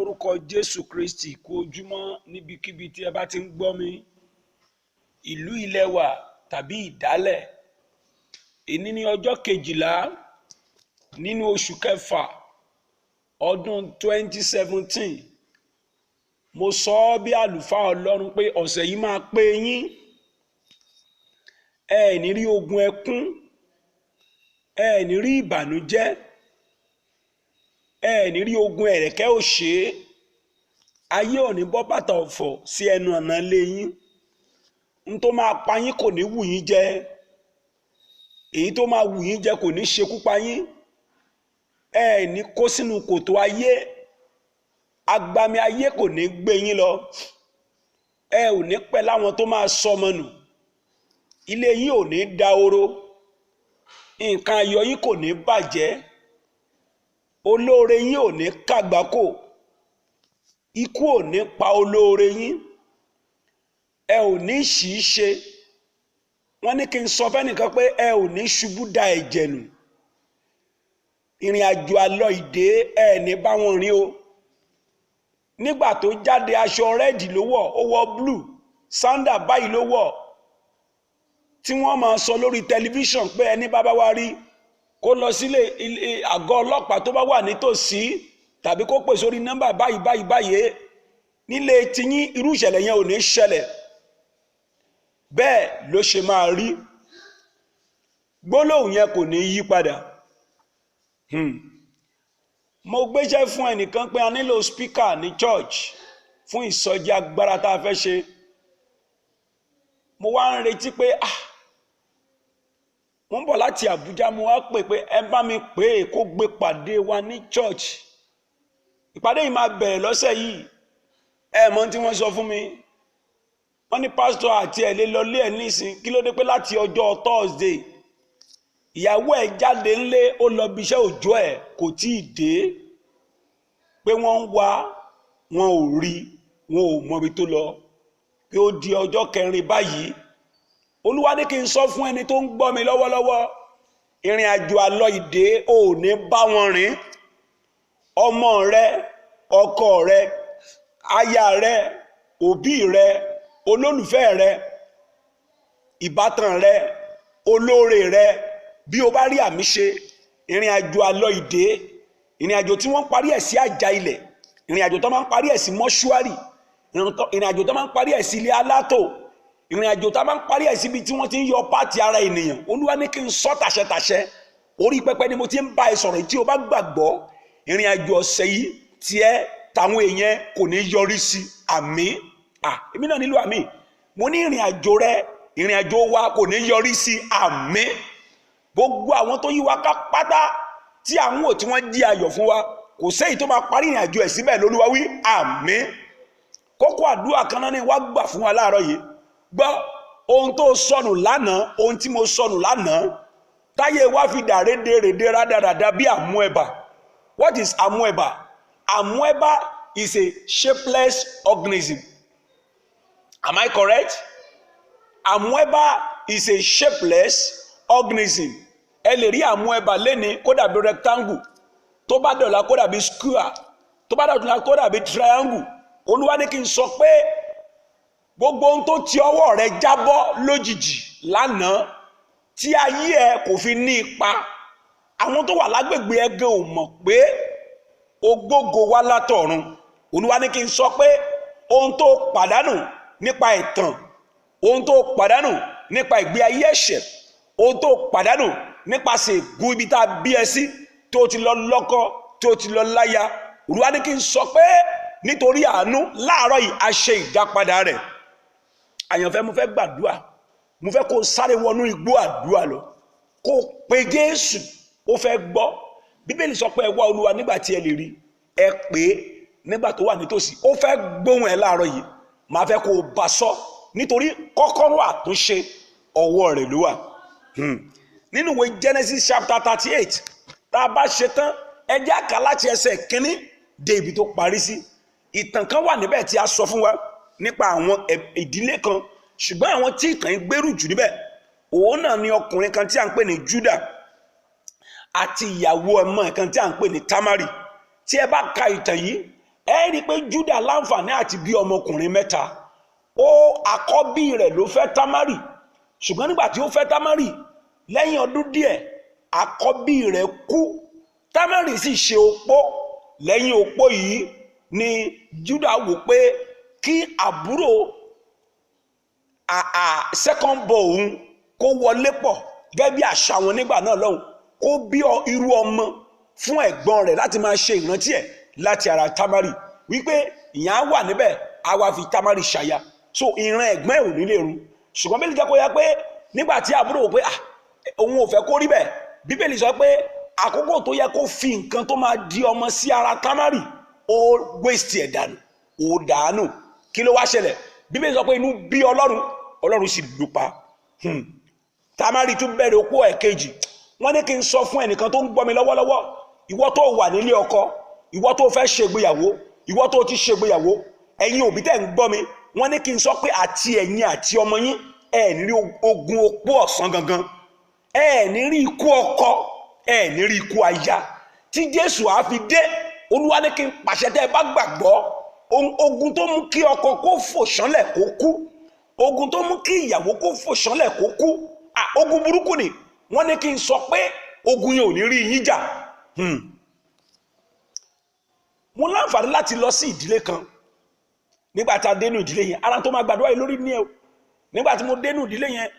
Lórúkọ Jésù Kristi, kú ojúmọ́ níbikíbi tí ẹ bá ti ń gbọ́ mi, ìlú ilẹ̀ wa tàbí ìdálẹ̀. Èní ní ọjọ́ 12 nínú oṣù kẹfà ọdún 2017. Mo sọ ọ́ bí àlùfáà Ọlọ́run pé ọ̀sẹ̀ yìí máa pé yín. Ẹ ní rí ogun ẹkún, ẹ ní rí ìbànújẹ́, ẹ ní rí ogun ẹ̀rẹ̀kẹ́ òṣè. Ayé ò ní bọ́ bàtà ọ̀fọ̀ sí ẹnu ọ̀nà ilé yín. N tó máa pa yín kò ní wù yín jẹ, èyí tó máa wù yín jẹ kò ní ṣekú pa yín. Ẹ ní kó sínú kòtò ayé, agbami ayé kò ní gbé yín lọ. Ẹ ò ní pẹ́ láwọn tó máa sọmọ nù. Ilé yín ò ní dahoro, nǹkan ayọ̀ yín kò ní bàjẹ́, olóore yín ò ní kàgbákò, ikú ò ní pa olóore yín, ẹ ò ní ṣì í ṣe. Wọ́n ní kí n sọ fẹ́nìkan pé ẹ ò ní ṣubú da ẹ̀jẹ̀ nù. Ìrìn àjò àlọ ìdè ẹ ní bá wọn rìn o. Nígbà tó jáde, aṣọ rẹ́ẹ̀dì ló wọ̀, ó wọ blue sandal báyìí ló wọ̀, tí wọ́n máa sọ lórí tẹlifíṣàn pé ẹni bá bá wá rí kó lọ sílé àgọ́ ọlọ́pàá tó bá wà nítòsí, tàbí kó pè sórí nọ́mbà báyìí báyìí báyìí. Nílé tiyín irú ìṣẹ̀lẹ̀ yẹn ò ní ṣẹlẹ̀. Bẹ́ẹ̀ ló ṣe máa rí. Gbólóhùn yẹn kò ní yí padà. Mo gbéṣẹ́ fún ẹnìkan pé a nílò spíkà ní church fún ìsọjí agbára tá a fẹ́ ṣe. Mo wá ń retí pé mo ń bọ̀ láti Àbújá, mo wá pè pé ẹ bá mi pè é kó gbé pàdé wa ní church. Ìpàdé yìí máa bẹ̀rẹ̀ lọ́sẹ̀ yìí. Ẹ mọ̀ tí wọ́n sọ fún mi. Wọ́n ní pásítọ̀ àti ẹ̀ lè lọ lé ẹ̀ nísìn. Kí ló dé pé láti ọjọ́ Thursday ìyàwó ẹ̀ jáde ńlé, ó lọ bí iṣẹ́ òjọ́ ẹ̀ kò tí ì dé, pé wọ́n ń wá, wọn ò rí, wọn ò mọbi tó lọ, pé ó di ọjọ́ kẹrin báyìí. Olúwa ní kí n sọ fún ẹni tó ń gbọ́ mi lọ́wọ́lọ́wọ́, ìrìn àjò àlọ ìdè ò ní bá wọn rìn. Ọmọ rẹ, ọkọ rẹ, aya rẹ, òbí rẹ, olólùfẹ́ rẹ, ìbátan rẹ, olóore rẹ, bí o bá rí àmì ṣe, ìrìn àjò àlọ ìdè, ìrìn àjò tí wọ́n parí ẹ̀ sí àjà ilẹ̀, ìrìn àjò tó máa ń parí ẹ̀ sí mọ́ṣúárì, ìrìn àjò tó máa ń parí ẹ̀ sí ilé alátò, ìrìn àjò tó máa ń parí ẹ̀ síbi tí wọ́n ti ń yọ pàtì ara ènìyàn. Olúwa ní kí n sọ tàṣẹtàṣẹ. Orí pẹpẹ ni mo ti ń bá ẹ sọ̀rọ̀. Tí o bá gbàgbọ́, ìrìn àjò ọ̀sẹ̀ yìí tiẹ̀ tàwọn èèyàn kò ní yọrí sí àmín. Èmi náà nílò àmín. Mo ní ìrìn àjò rẹ, ìrìn àjò wa kò ní yọrí sí àmín. Gbogbo àwọn tó yí wa ká pátá tí àwọn ò tí wọ́n jí ayọ̀ fún wa, kò séyìí tó máa parí ìrìn àjò ẹ̀ síbẹ̀ lÓlúwa wí àmín. Kókó àdúrà kan náà ni wá gbà fún wa láàárọ̀ yìí. Gbọ́, ohun tó sọnù lánàá, ohun tí mo sọnù lánàá, táyé wá fi dà rédèrèdè rádaràda bí àmúẹ̀bà. What is àmúẹ̀bà? Àmúẹ̀bà is a shapeless organism. Am I correct? Àmúẹ̀bà is a shapeless organism. Ẹ lè rí àmúẹ̀bà lẹ́ni kó dàbí rectangle, tó bá dọ̀la kó dàbí square, tó bá dọ̀la kó dàbí triangle. Olúwa ní kí n sọ pé gbogbo ohun tó ti ọwọ́ rẹ jábọ́ lójijì lánàá tí ayé ẹ kò fi ní ipa, àwọn tó wà lágbègbè ẹ gan ò mọ̀ pé ogbógo wá látọ̀run. Olúwa ní kí n sọ pé ohun tó pàdánù nípa ẹ̀tàn, ohun tó pàdánù nípa ìgbé ayé ẹ̀ṣẹ̀, ohun tó pàdánù nípasẹ̀ ègún ibi tá a bí ẹ sí, tó ti lọ lọ́kọ, tó ti lọ láya, Olúwa ní kí n sọ pé nítorí àánú láàárọ̀ yìí a ṣe ìdápadà rẹ̀. Àyànfẹ́, mo fẹ́ gbàdúrà, mo fẹ́ kó sáré wọnú igbó àdúrà lọ, kó pe Jésù, ó fẹ́ gbọ́. Bíbélì sọ pé ẹ wá Olúwa nígbà tí ẹ lè rí, ẹ pè é nígbà tó wà nítòsí. Ó fẹ́ gbóhùn ẹ láàárọ̀ yìí. Màá fẹ́ kó o bá sọ, nítorí kọ́kọ́rọ́ àtúnṣe ọwọ́ rẹ̀ ló wà. Nínú ìwé Genesis chapter 38, tá a bá ṣe tán, ẹ jẹ́ á kà láti ẹsẹ̀ kínní dé ibi tó parí sí. Ìtàn kan wà níbẹ̀ tí a sọ fún wa nípa àwọn ìdílé kan, ṣùgbọ́n àwọn tí ìtàn yìí gbèrú jù níbẹ̀, òun náà ni ọkùnrin kan tí a ń pè ní Judah àti ìyàwó ọmọ kan tí a ń pè ní Tamari. Tí ẹ bá ka ìtàn yìí, Ẹ rí i pé Júdà láǹfààní àti bí ọmọkùnrin mẹ́ta. Ó àkọ́bí rẹ̀ ló fẹ́ Támárì, ṣùgbọ́n nígbà tí ó fẹ́ Támárì lẹ́yìn ọdún díẹ̀, àkọ́bí rẹ̀ kú. Támárì sì ṣe opó. Lẹ́yìn opó yìí ni Júdà wò pé kí àbúrò second born òun kó wọlé pọ̀ gẹ́gẹ́ bí àṣà wọn nígbà náà lọ́hùn, kó bí irú ọmọ fún ẹ̀gbọ́n rẹ̀ láti máa ṣe ìrántí ẹ̀ láti ara Támárì, wípé ìyẹn á wà níbẹ̀, á wá fi Támárì ṣaya, so ìran ẹ̀gbọ́n ẹ̀ ò ní lè run. Ṣùgbọ́n Bíbélì jẹ́ kó yá pé nígbà tí àbúrò wò pé òun ò fẹ́ kó rí bẹ́ẹ̀, Bíbélì sọ pé àkókò tó yẹ kó fi nǹkan tó máa di ọmọ sí ara Támárì, ó waste ẹ̀ dànù, ó dànù. Kí ló wá ṣẹlẹ̀? Bíbélì sọ pé inú bí Ọlọ́run, Ọlọ́run sì lù pa. Támárì tún bẹ̀rẹ̀ opó ẹ̀kejì. Wọ́n ní kí n sọ fún ẹnìkan tó ń gbọ́ mi lọ́wọ́lọ́wọ́, ìwọ tó wà nílé ọkọ, ìwọ tó fẹ́ ṣègbéyàwó, ìwọ tó ti ṣègbéyàwó, ẹ̀yin òbí tẹ́ ń gbọ́ mi, wọ́n ní kí n sọ pé àti ẹ̀yin àti ọmọ yín, ẹ̀ ní rí ogun opó ọ̀sán gangan, ẹ̀ ní rí ikú ọkọ, ẹ̀ ní rí ikú aya. Tí Jésù á fi dé, Olúwa ní kí n pàṣẹ, tẹ́ ẹ bá gbàgbọ́, ogun tó mú kí ọkọ kó fò ṣánlẹ̀ kó kú, ogun tó mú kí ìyàwó kó fò ṣánlẹ̀ kó kú, ogun burúkú ni. Wọ́n ní kí n sọ pé ogun yẹn ò ní rí yín jà. Mo láǹfààní láti lọ sí ìdílé kan. Nígbà tá a dénú ìdílé yẹn, ara tó máa gbàdúrà yìí lórí ní ẹ o. Nígbà tí mo dénú ìdílé yẹn,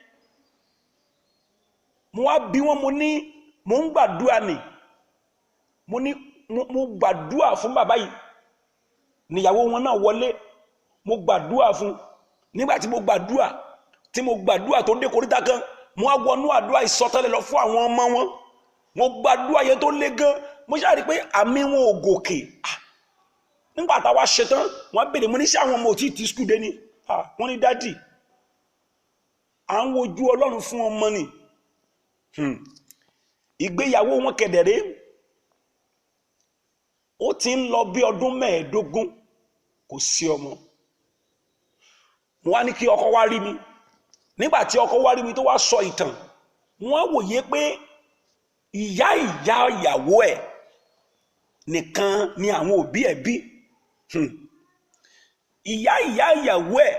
mo wá bí wọn, mo ní mo ń gbàdúrà nì, mo ní mo gbàdúrà fún bàbá yìí, níyàwó wọn náà wọlé, mo gbàdúrà fún. Nígbà tí mo gbàdúrà, tí mo gbàdúrà tó dé koríta kan, mo wá wọnú àdúrà ìsọtẹ́lẹ̀ lọ fún àwọn ọmọ wọn. Mo gbàdúrà yẹn tó le gan, mo ṣáà rí i pé àmì wọn ò gòkè. Nígbà tá a wá ṣetán, wọ́n béèrè, mo ní sí àwọn ọmọ òtí ti skul dé ni? Wọ́n ní dádì, à ń wojú Ọlọ́run fún ọmọ ni. Ìgbéyàwó wọn kẹ̀dẹ̀rẹ́, ó ti ń lọ bí ọdún 25, kò sí ọmọ. Mo wá ní kí ọkọ wá rí mi. Nígbà tí ọkọ wá rí mi tó wá sọ ìtàn, wọ́n wòye pé ìyá ìyá ìyàwó ẹ̀ nìkan ni àwọn òbí ẹ̀ bí. Ìyá ìyá ìyàwó ẹ̀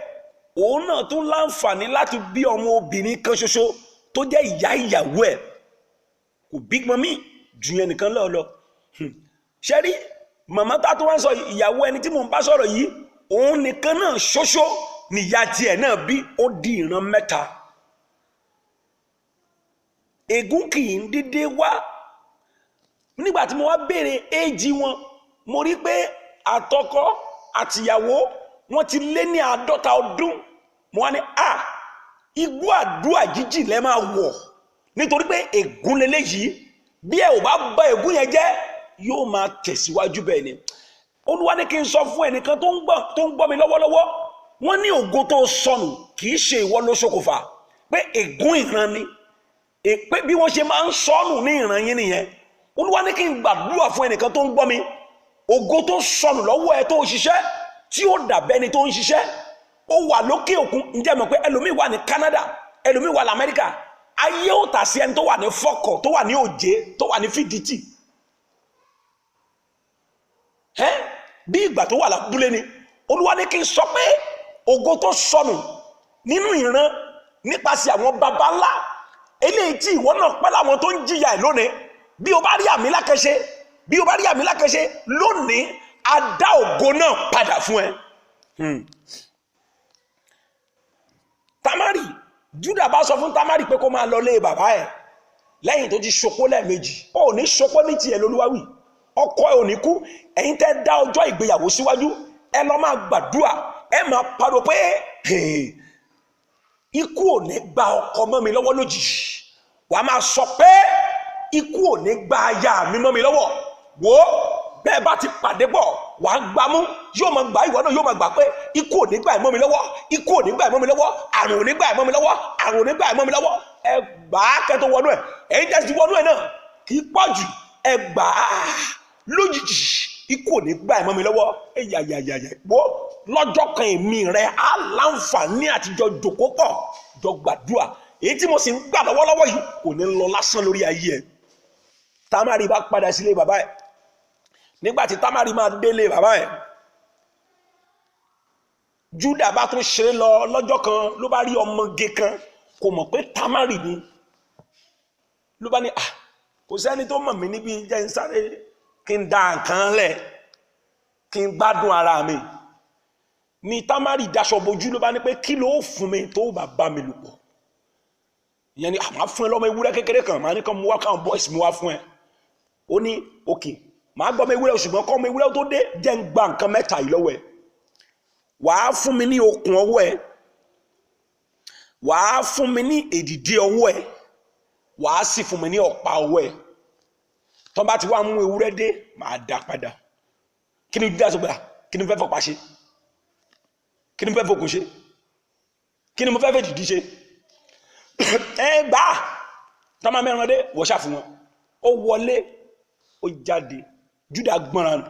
òun náà tún láǹfààní láti bí ọmọ obìnrin kan ṣoṣo tó jẹ́ ìyá ìyàwó ẹ̀, kò bímọ mí ju yẹn nìkan lọ lọ. Ṣe rí màmá tá tó wá ń sọ ìyàwó ẹni tí mò ń bá sọ̀rọ̀ yìí, òun nìkan náà ṣoṣo níyà tiẹ̀ náà bí, ó di ìran mẹ́ta. Ègún kì í dédé wá. Nígbà tí mo wá béèrè éèjì wọn, mo rí pé àtọkọ àtìyàwó wọn ti lé ní 50 ọdún. Mo wá ní a igbó àdúrà jíjì lẹ máa wọ̀, nítorí pé ègún leléyìí, bí ẹ ò bá bà ègún yẹn jẹ́, yóò máa tẹ̀síwájú bẹ́ẹ̀ ni. Olúwa ní kí n sọ fún ẹnìkan tó ń gbọ́ mi lọ́wọ́lọ́wọ́, wọ́n ní ògo tó sọnù kì í ṣe ìwọ ló ṣokùnfà, pé ègún ìran ni, pé bí wọ́n ṣe máa ń sọnù ní ìran yín nìyẹn. Olúwa ní kí n gbàdúrà fún ẹnìkan tó ń gbọ́ mi, ògo tó sọnù lọ́wọ́ ẹ tó ń ṣiṣẹ́ tí ó dàbẹ́ ni tó ń ṣiṣẹ́, ó wà lókè òkun. Ǹjẹ́ mọ̀ pé ẹlòmíì wà ní Canada, ẹlòmíì wà lamẹ́ríkà, ayé ò tà sí ẹni tó wà ní Fọ́kọ̀, tó wà ní Òjé, tó wà ní Fìdítì, bí ìgbà tó wà lábúlé ni. Olúwa ní kí n sọ pé ògo tó sọnù nínú ìran nípasẹ̀ àwọn baba ńlá eléyìí tí ìwọ náà pẹ́ láwọn tó ń jìyà ẹ̀ lónìí, bí o bá rí àmì lákẹ́ṣe, bí o bá rí àmì lákẹ́ṣe lónìí, a dá ògo náà padà fún ẹ. Tamari, Júdà bá sọ fún Tamari pé kó máa lọ lé bàbá ẹ̀ lẹ́yìn tó ti ṣopó lẹ́ẹ̀mejì. Ó ní ṣopó ní tiẹ̀ lolúwawì, ọkọ ẹ̀ ò ní kú. Ẹ̀yin tẹ́ dá ọjọ́ ìgbéyàwó síwájú, ẹ lọ máa gbàdúrà, ẹ máa pariwo pé ikú ò ní gba ọkọ mọ́ mi lọ́wọ́ lójijì. Wàá máa sọ pé ikú ò ní gba aya mi mọ́ mi lọ́wọ́. Wò ó, bẹ́ẹ̀ bá ti pàdé pọ̀, wàá gbà mú, yóò máa gbà, ìwọ náà yóò máa gbà pé ikú ò ní gbà ẹ̀ mọ́ mi lọ́wọ́, ikú ò ní gbà ẹ̀ mọ́ mi lọ́wọ́, àrùn ò ní gbà ẹ̀ mọ́ mi lọ́wọ́, àrùn ò ní gbà ẹ̀ mọ́ mi lọ́wọ́. Ẹ gbà á kẹ́ tó wọnú ẹ̀, èyí tẹ́ ti wọnú ẹ̀ náà kì í pọ̀ jù, ẹ gbà á lójijì, ikú ò ní gbà ẹ̀ mọ́ mi lọ́wọ́. Ẹ yàyàyàyà wo, lọ́jọ́ kan èmi rẹ̀ á láǹfààní àtijọ́ jòkó pọ̀ jọ gbàdúrà. Èyí tí mo sì ń gbà lọ́wọ́lọ́wọ́ yìí kò ní lọ lásán lórí ayé ẹ̀. Tamari bá padà sílé bàbá ẹ̀. Nígbà tí Tamari máa délé bàbá ẹ̀, Júdà bá tún ṣeré lọ lọ́jọ́ kan, ló bá rí ọmọge kan, kò mọ̀ pé Tamari ni. Ló bá ní, kò sẹ́ni tó mọ̀ mí níbi, jẹ́ ń sáré kí n da nǹkan lẹ̀, kí n gbádùn ara mi. Ni Tamari daṣọ bojú, ló bá ní pé kí ló fún mi tó bá bá mi lò pọ̀. Ìyẹn ni màá fún ẹ lọ́mọ ewúrẹ́ kékeré kan, màá ní kàn mú wá, káwọn boys mú wá fún ẹ. Ó ní òkè, màá gbọ́ ọmọ ewúrẹ́, ṣùgbọ́n kọ́ ọmọ ewúrẹ́ tó dé, jẹ́ ń gba nǹkan mẹ́ta yìí lọ́wọ́ ẹ. Wàá fún mi ní okùn ọwọ́ ẹ, wàá fún mi ní èdìdí ọwọ́ ẹ, wàá sì fún mi ní ọ̀pá ọwọ́ ẹ. Tọ́ bá ti wá mú ewúrẹ́ dé, màá dá padà. Kí ni Júdà sọ pé, kí ni mo fẹ́ fọ̀pá ṣe? Kí ni mo fẹ́ fokùn ṣe? Kí ni mo fẹ́ fèdìdí ṣe? Ẹ gbà á, tọ́ máa mẹ́ran dé, wọ́n ṣàfihàn wọn. Ó wọlé, ó jáde. Júdà gbọ́nra nù,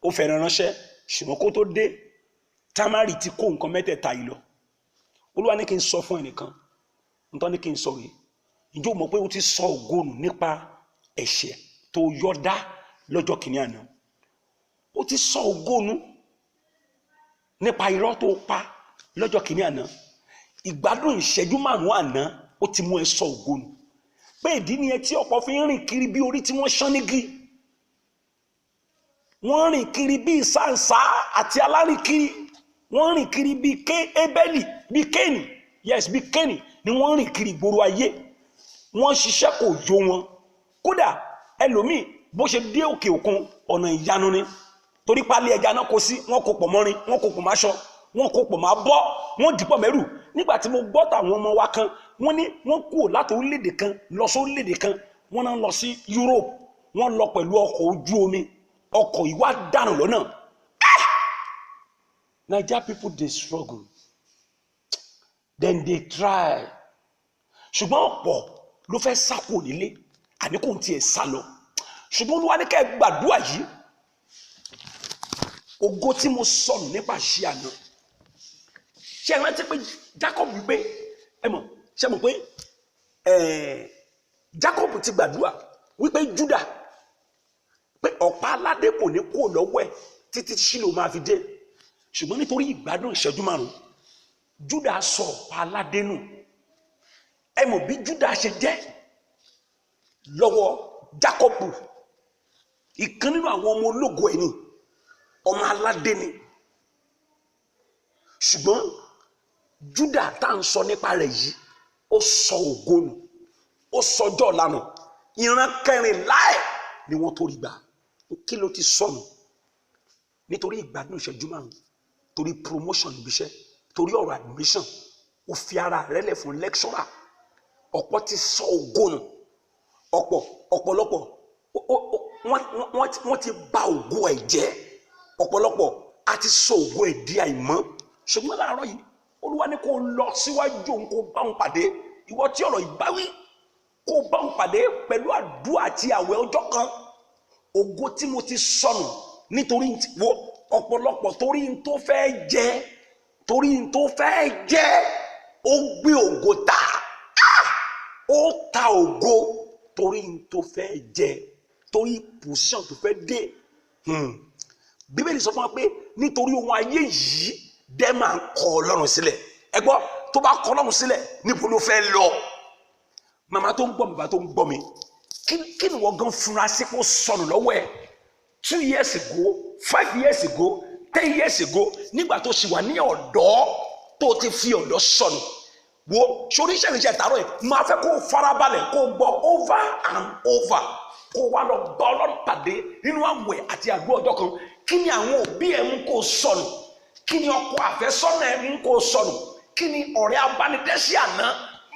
ó fẹ́ràn ránṣẹ́, ṣùgbọ́n kó tó dé, Tamari ti kó nǹkan mẹ́tẹ̀ẹ̀ta yìí lọ. Olúwa ní kí n sọ fún ẹnìkan, nítorí ní kí n sọ yìí, ǹjẹ́ o mọ̀ pé o ti sọ ògo nù nípa ẹ̀ṣẹ̀ tó yọ dá lọ́jọ́ kìíní àná? O ti sọ ògo nù nípa irọ́ tó pa lọ́jọ́ kìíní àná. Ìgbádùn ìṣẹ́jú márùn-ún àná ó ti mú ẹ sọ ògo nù. Pé ìdí nìyẹn tí ọ̀pọ̀ fi ń rìn kiri bí orí tí wọ́n ṣán nígi. Wọ́n rìn kiri bí ìsáǹsá àti alárìnkiri. Wọ́n rìn kiri bí Ébẹ́lì, bí Kéènì, yes, bí Kéènì ni wọ́n rìn kiri ìgboro ayé. Wọ́n ṣiṣẹ́ kò yó wọn. Kódà ẹlòmíì bó ṣe dé òkè òkun, ọ̀nà ìyanu ni. Torí pálí ẹja náà kó sí, wọ́n kó pọ̀ mọ́rin, wọ́n kó pọ̀ máṣọ, wọ́n kó pọ̀ máa bọ́, wọ́n dìpọ̀ mẹ́rù. Nígbà tí mo gbọ́ tàwọn ọmọ wa kan, wọ́n ní wọ́n kúrò láti orílẹ̀-èdè kan lọ sí orílẹ̀-èdè kan, wọ́n náà lọ sí Europe, wọ́n lọ pẹ̀lú ọkọ̀ ojú omi, ọkọ̀ yìí wá dànù lọ́nà. Naija people dey struggle, then they try. Ṣùgbọ́n ọ̀pọ̀ ló fẹ́ sá kúrò nílé, àní kò tiẹ̀ sá lọ. Ṣùgbọ́n Olúwa ní kẹ́ ẹ gbàdúrà yìí. Ògo tí mo sọnù nípa ṣe àná. Ṣé ẹ rántí pé Jacob wípé, ẹ mọ̀, ṣé mọ̀ pé Jacob ti gbàdúrà wípé Júdà pé ọ̀pá aládé kò ní kúrò lọ́wọ́ ẹ̀ títí Ṣílò máa fi dé. Ṣùgbọ́n nítorí ìgbádùn ìṣẹ́jú márùn-ún, Júdà sọ ọ̀pá aládé nù. Ẹ mọ̀ bí Júdà ṣe jẹ́ lọ́wọ́ Jákọ́bù. Ìkan nínú àwọn ọmọ ológo ẹ̀ ni, ọmọ aládé ni. Ṣùgbọ́n Júdà tá à ń sọ nípa rẹ̀ yìí, ó sọ ògo nù, ó sọjọ́ ọ̀la nù. Ìran kẹrin láì ni wọ́n tó rí gbà. Kí ló ti sọnù? Nítorí ìgbádùn ìṣẹ́jú márùn-ún, torí promotion níbi iṣẹ́, torí ọ̀rọ̀ admission, ó fi ara rẹ̀ lẹ̀ fún lecturer. Ọ̀pọ̀ ti sọ ògo nù. Ọ̀pọ̀lọpọ̀ wọ́n ti bà ògo ẹ̀ jẹ́. Ọ̀pọ̀lọpọ̀ a ti sọ ògo ẹ̀ di àìmọ́. Ṣùgbọ́n láàárọ̀ yìí, Olúwa ní kó lọ síwájú òun, kó bá òun pàdé. Ìwọ tí ọ̀rọ̀ ìbáwí, kó bá òun pàdé pẹ̀lú àdúrà àti àwẹ̀ ọjọ́ kan. Ògo tí mo ti sọnù nítorí wo ọ̀pọ̀lọpọ̀, torí n tó fẹ́ jẹ, torí n tó fẹ́ jẹ, ó gbé ògo ta, ó ta ògo torí n tó fẹ́ jẹ, torí position tó fẹ́ dé. Bíbélì sọ fún wa pé nítorí ohun ayé yìí dẹ́ máa ń kọ Ọlọ́run sílẹ̀. Ẹ gbọ́, tó bá kọ Ọlọ́run sílẹ̀, níbo ló fẹ́ lọ? Màmá tó ń gbọ́ mi, bàbá tó ń gbọ́ mi, kí ni wọ́n gan fura sí kó sọnù lọ́wọ́ ẹ̀ 2 years ago, 5 years ago, 10 years ago, nígbà tó sì wà ní ọ̀dọ́, tó ti fi ọ̀dọ́ sọnù? Wo sórí iṣẹ́ ìrìnsẹ̀ tààrọ̀ yìí, máa fẹ́ kó farabalẹ̀ kó gbọ́ over and over, kó wá lọ bá Ọlọ́run pàdé nínú àwẹ̀ àti àdúrà ọjọ́ kan. Kí ni àwọn òbí ẹ̀ mú kó sọnù? Kí ni ọkọ àfẹ́sọ́nà ẹ̀ mú kó sọnù? Kí ni ọ̀rẹ́ abánidẹ́sí àná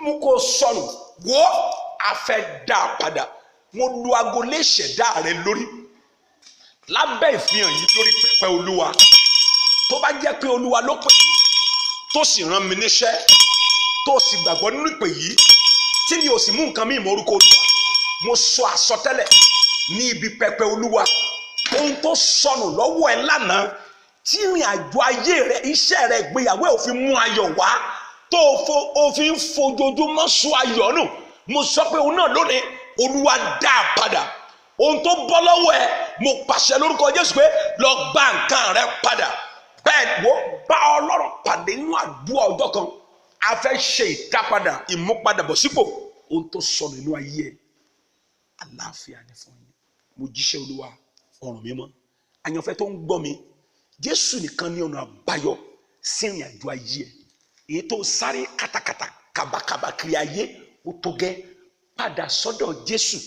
mú kó sọnù? Wo afẹ́ dá a padà. Mo lu aago lé ìṣẹ̀dá rẹ lórí lábẹ́ ìfihàn yìí lórí pẹpẹ Olúwa. Tó bá jẹ́ pé Olúwa ló pè mí, tó sì rán mi níṣẹ́, tó sì gbàgbọ́ nínú ìpè yìí, tí mi ò sì mú nǹkan míì mọ́ orúkọ Olúwa, mo sọ àsọtẹ́lẹ̀ ní ibi pẹpẹ Olúwa, ohun tó sọnù lọ́wọ́ ẹ lánàá, tí ìrìn àjò ayé rẹ, iṣẹ́ rẹ, ìgbéyàwó ẹ ò fi mú ayọ̀ wá, tó o fi ń fojoojúmọ́ sọ ayọ̀ nù, mo sọ pé òun náà lónìí, Olúwa dá a padà. Ohun tó bọ́ lọ́wọ́ ẹ, mo pàṣẹ lórúkọ Jésù pé lọ gba nǹkan rẹ padà. Bẹ́ẹ̀ wo bá àdúrà ọjọ́ kan. A fẹ́ ṣe ìdápadà, ìmúpadàbọ̀sípò ohun tó sọnù nínú ayé ẹ̀. Àlàáfíà ni fún yín. Mo jíṣẹ́ Olúwa, ọ̀rùn mímọ́. Àyànfẹ́ tó ń gbọ́ mi, Jésù nìkan ní ọ̀nà àbáyọ sí ìrìn àjò ayé ẹ̀. Èyí tó sáré katakata kàbàkàbà kiri ayé, ó tó gẹ́. Padà sọ́dọ̀ Jésù,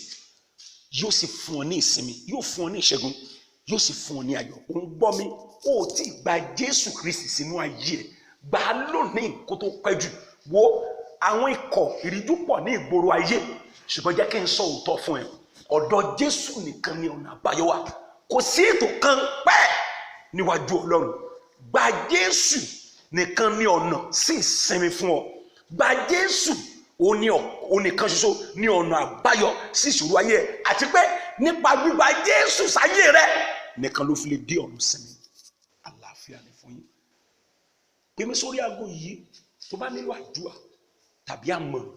yóò sì fún ọ ní ìsinmi, yóò fún ọ ní ìṣẹ́gun, yóò sì fún ọ ní ayọ̀. Ò ń gbọ́ mi, ó ti gba Jésù Kristi sínú ayé ẹ̀. Gbà á lónìí kó tó pẹ́ jù. Wo àwọn ikọ̀ ìríjú pọ̀ ní ìgboro ayé, ṣùgbọ́n jẹ́ kí n sọ òótọ́ fún ẹ. Ọ̀dọ̀ Jésù nìkan ni ọ̀nà àbáyọ wà. Kò sí ètò kan pẹ́ẹ́ níwájú Ọlọ́run. Gba Jésù nìkan ní ọ̀nà sí ìsinmi fún ọ. Gba Jésù òun nìkan ṣoṣo ní ọ̀nà àbáyọ sí ìṣòro ayé ẹ, àti pé nípa gbígba Jésù sáyé rẹ nìkan ló fi lè dé ọ̀run sinmi. Àlàáfíà ni fún yín. Pè mí sórí aago yìí tó bá nílò àdúrà tàbí àmọ̀ràn: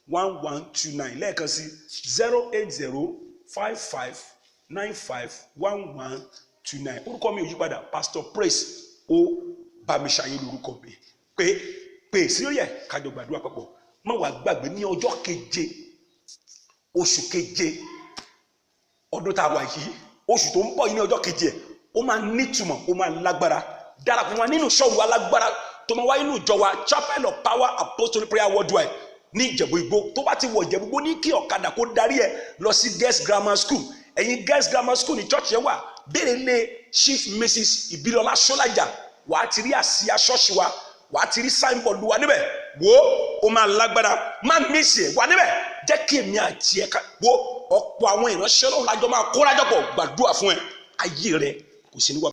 08055951129. Lẹ́ẹ̀kan sí, 08055951129. Orúkọ mi ò yí padà, Pastor Praise ó Bámiṣayé lórúkọ mi. Pé pé sí ó yẹ kájọ gbàdúrà papọ̀. Má wàá gbàgbé, ní ọjọ́ keje oṣù keje ọdún tá a wà yìí, oṣù tó ń bọ̀ yìí, ní ọjọ́ keje ẹ̀, ó máa nítumọ̀, ó máa lágbára. Darapọ̀ wọn nínú ìṣọ́ru alágbára tó máa wáyé nínú ìjọ wa, Chapel of Power Apostolic Prayer Worldwide, ní Ìjẹ̀bú Igbó. Tó bá ti wọ Ìjẹ̀bú Igbó, ní kí ọ̀kadà kó darí ẹ lọ sí Girls Grammar School. Ẹ̀yìn Girls Grammar School ní church yẹn wà. Béèrè lé Chief Mrs Ìbílọ́lá Ṣọ́lájà, wà á ti rí àsíá ṣọ́ọ̀ṣì wa, wà á ti rí signboard wa níbẹ̀. Wo, ó máa lágbára, má miss ẹ̀, wà níbẹ̀. Jẹ́ kí èmi àti ẹ̀ka wo ọ̀pọ̀ àwọn ìránṣẹ́ Ọlọ́run lájọ máa kórajọpọ̀ gbàdúrà fún ẹ. Ayé rẹ kò sí ní wà.